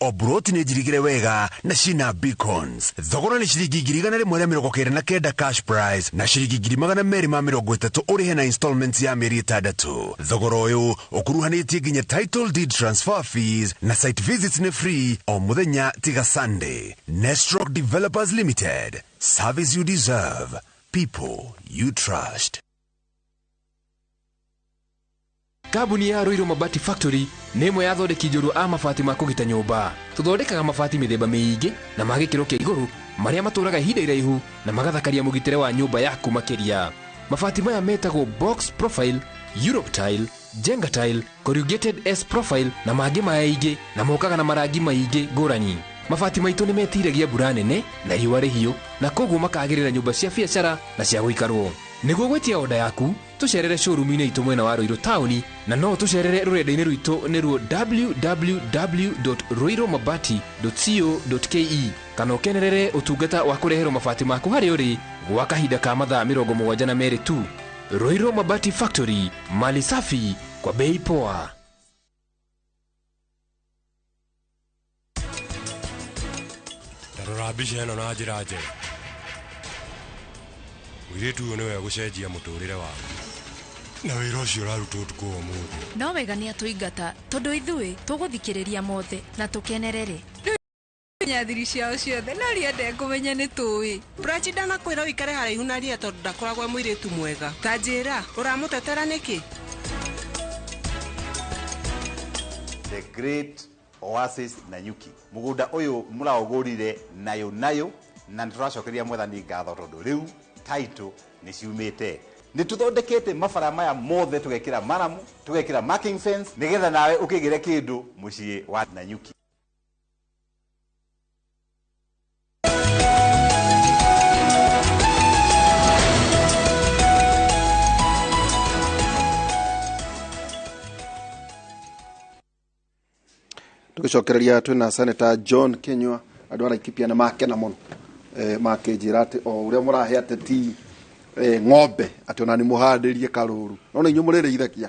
O buroti nĩ njirigĩre wega na cina beacons. Thogora nĩ ciringi 199,000 cash price na ciringi 230,000 ũrĩhe na installments ya mĩeri 6. Thogora ũyũ ũkuruhanĩtie nginya title deed transfer fees na site visits nĩ free o mũthenya tiga Sunday. Nestrock Developers Limited, service you deserve, people you trust. Kambuni ya Ruiru Mabati Factory nĩ ĩmwe ya athondeki njorua a mabati ma kũgita nyũmba. Tũthondekaga mabati mĩthemba mĩingĩ na ma gĩkĩro kĩa igũrũ marĩa matũraga ihinda iraihu na magathakaria mũgitĩre wa nyũmba yaku makĩria. Mabati maya metagwo box profile, Europe tile, Jenga tile, corrugated S profile na mangĩ maingĩ na mokaga na marangi maingĩ ngũrani. Mabati maitũ nĩ metiragia mbura nene na riũa rĩhiũ na koguo makagĩrĩra nyũmba cia biacara na cia gũikarwo. Nĩguo gwĩtia oda yaku, tũcerere showroom-inĩ itũ mwena wa Ruiru taũni na no tũcerere rũrenda-inĩ rwitũ nĩruo www.ruirumabati.co.ke kana ũkenerere ũtungata wa kũreherwo mabati maku harĩa ũrĩ gwa kahinda ka mathaa 72 tu. Ruiru Mabati Factory, mali safi kwa bei poa. Tarora mbica ĩno na njĩra njega. Mũirĩtu ũyũ nĩwe gũcenjia mũtũrĩre waku. Na wĩra ũcio ũrarutwo ũtukũ wa ũmũthĩ. No wega nĩ atũingata tondũ ithuĩ tũgũthikĩrĩria mothe na tũkenerere. Thiri ciao ciothe no ria ndekũmenya nĩ tũĩ. Prachi ndanakwĩra ũikare haraihu na ria tondũ ndakoragwo e mũirĩtu mwega. Ta njĩra, ũramũtetera nĩkĩ? The Great Oasis Nanyuki. Mũgũnda ũyũ mũraũgũrire nayo nayo na nĩtũracokeria mwathani ngatho tondũ rĩu title nĩ ciumĩte. Nĩ tũthondekete mabara maya mothe tũgekĩra maramu, tũgekĩra marking fence nĩgetha nawe ũkĩgĩre kĩndũ mũciĩ wa Nanyuki. Tũgĩcokereria twĩna Senator John Kinyua. Andũ a Laikipia nĩ makena mũno, makĩnjĩra atĩ o ũrĩa mũrahe ateti ng'ombe atĩ ona nĩ mũhandĩrie karũru no nĩ inyuĩ mũrĩrĩithagia.